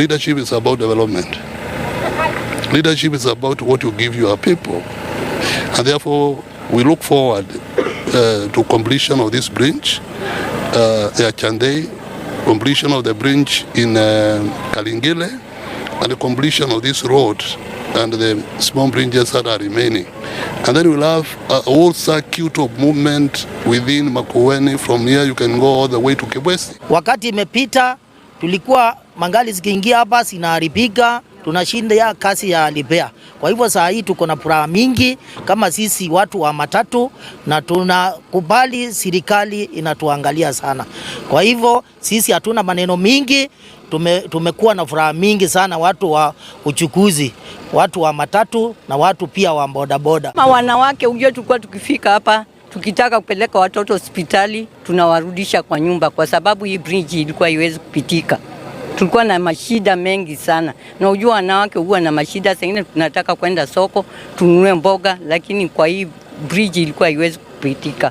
Leadership is about development. Leadership is about what you give your people. And therefore, we look forward to completion of this bridge, ya Chandei, completion of the bridge in Kalingile, and the completion of this road and the small bridges that are remaining. And then we'll have a whole circuit of movement within Makueni. From here you can go all the way to Kibwezi. Wakati imepita tulikuwa magari zikiingia hapa zinaharibika, tunashinda ya kazi ya repair. Kwa hivyo saa hii tuko na furaha mingi kama sisi watu wa matatu, na tunakubali serikali inatuangalia sana. Kwa hivyo sisi hatuna maneno mingi, tumekuwa na furaha mingi sana, watu wa uchukuzi, watu wa matatu na watu pia wa bodaboda. Kama wanawake, ujue tulikuwa tukifika hapa tukitaka kupeleka watoto hospitali tunawarudisha kwa nyumba, kwa sababu hii bridge ilikuwa haiwezi kupitika. Tulikuwa na mashida mengi sana, na ujua wanawake huwa na mashida, zingine tunataka kwenda soko tununue mboga, lakini kwa hii bridge ilikuwa haiwezi kupitika.